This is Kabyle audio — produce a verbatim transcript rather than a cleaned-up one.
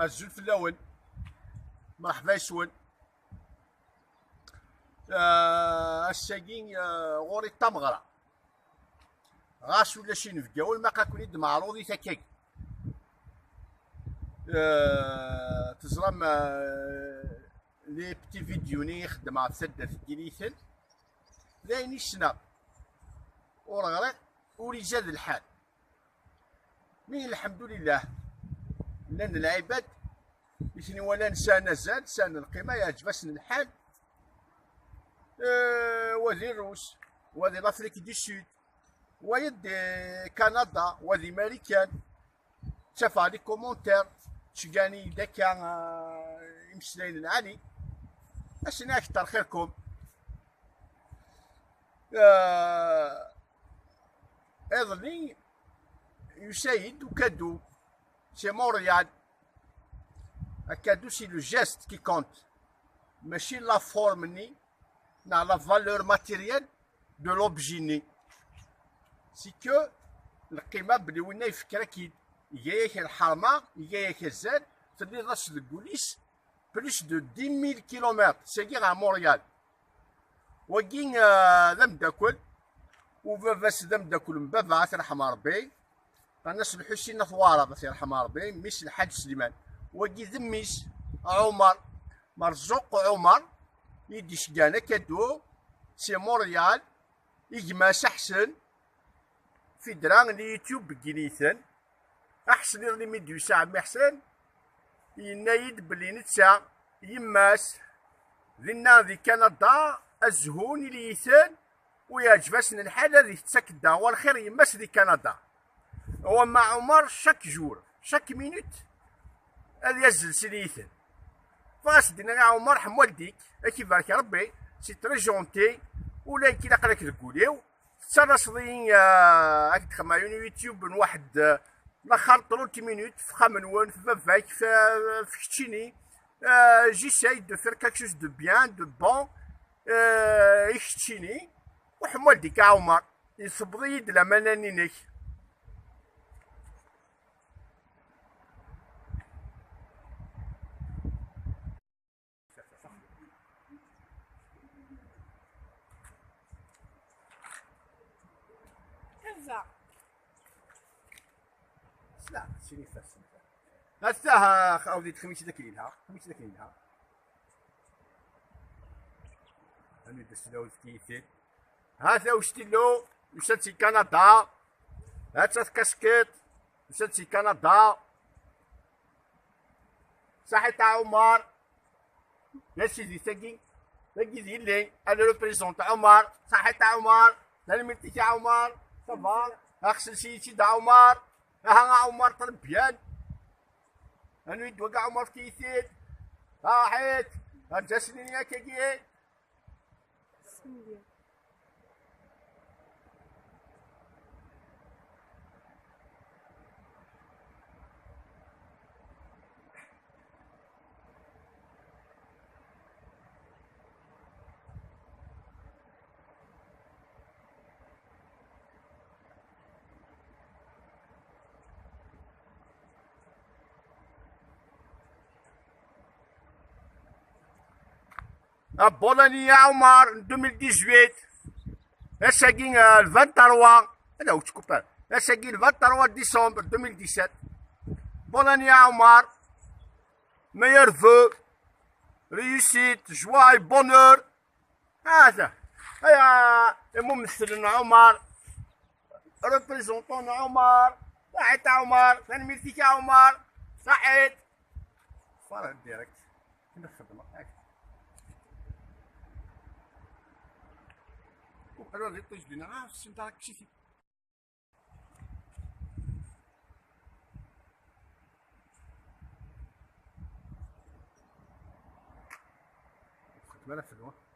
Azul fell-awen. Mṛeḥba yes-wen. Ah, ass-agi, ah, ɣur-i d tameɣra. Ɣas ulac inebgawen, ma aql-aken-id meɛruḍit akkagi. Ah, teẓram, ah, les petits vidéos-nni i xeddmeɣ ɣef taddart n Yiniten. D ayen i ssneɣ. Ur ɣriɣ, ur izad lḥal. Mi lḥemdulillah, llan lɛibad i ten-iwalan sɛan azal, sɛan lqima, yeɛǧeb-asen lḥal. Eh, wa di Rrus, wa di l'Afrique du Sud, wayeḍ di Kanada, wa di Marikan. Ttafeɣ les commentaires, ttceggiɛen-iyi-d akka, eh, imeslayen lɛali. Asen akteṛ xirkum. Eh, iḍelli yusa-yi-d ukadu. C'est Montréal. Akadu, c'est le geste qui compte. Mačči la forme-nni neɣ la valeur matérielle de l'objet-nni. C'est que lqima belli winna yefker-ak-id, iga-yak lḥerma, iga-yak azal, telliḍ-as deg wul-is plus de dix mille kilomètres, sagi ɣer Montréal. Wagi, ah, d ameddakel, u baba-s d ameddakel n baba, ad t-yerḥem Ṛebbi. Qqaren-as Lḥusin At Waɛrab, ad t-yerḥem Ṛebbi, mmi-s Lḥaǧ Sliman. Wagi d mmi-s, Ɛumer, Merzuq Ɛumer, i d-iceggɛen akadu si Montréal, i gma-s Aḥsen, fidra n YouTube n Yiniten. Aḥsen iḍelli mi d-yusa ɛemmi Ḥsen, yenna-yi-d belli netta, yemma-s, dinna di Kanada, ad zhun i Yiniten, u yeɛǧeb-asen lḥal ad itett akeddaɣ war xir yemma-s di Kanada. Wamma Ɛumer, chaque jour, chaque minute, ad yazzel si Yiniten. Fɣas d-nniɣ i Ɛumer, ḥemmel-ik, ad k-ibarek Ṛebbi, c'est très gentil, ula nekk ilaq-ak deg wul-iw, tettarraseḍ-iyi, ah, ad k-d-xedmeɣ yiwen YouTube n waḥed, ah, laxer trente minutes, f uxxam-nwen, f baba-k, f, f keččini. Ah, j'essaye de faire quelque chose de bien, de bon, ah, i keččini. U ḥemmel-ik a Ɛumer, isebbeḍ-iyi-d lamana-nni-inek. Kazza. Sla, sini fas. Ass-a, a, a, awdi, xemisa d akken yelha, xemisa d akken yelha. Anu d-aslaw tkitin. Ha-t-a ustilu, yusa-d si Kanada. Ha-tt-a tkaskiṭ, yusa-d si Kanada. Saḥit a Ɛumer. D acu di tagi? Tagi d yelli. Ad représente Ɛumer. Saḥit a Ɛumer. Tanemmirt-ik a Ɛumer. Ça va? Axsel-iyi-tt-id a Ɛumer. Aha a Ɛumer, ṭrebyan. Anu yedwa a Ɛumer, efk-iyi-t-id. Saḥit. Rǧa-snin akkagi. Abonné a Ɛumer, deux mille dix-huit. Ass-agi, euh, le vingt-trois. Ala, ur tkupar. Ass-agi, le vingt-trois décembre deux mille dix-sept. Bonne année a Ɛumer. Meilleurs vœux. Réussite, joie et bonheur. Hada. Aya, imumesslen n Ɛumer. Représentant n Ɛumer. Saḥit a Ɛumer. Tanemmirt-ik a Ɛumer. Saḥit. Ḍfer-d direct. Kena xedmeɣ. Uḥlu di ṭij dina. Ah, sent ara kciti. Xedmeɣ ara fell-awen.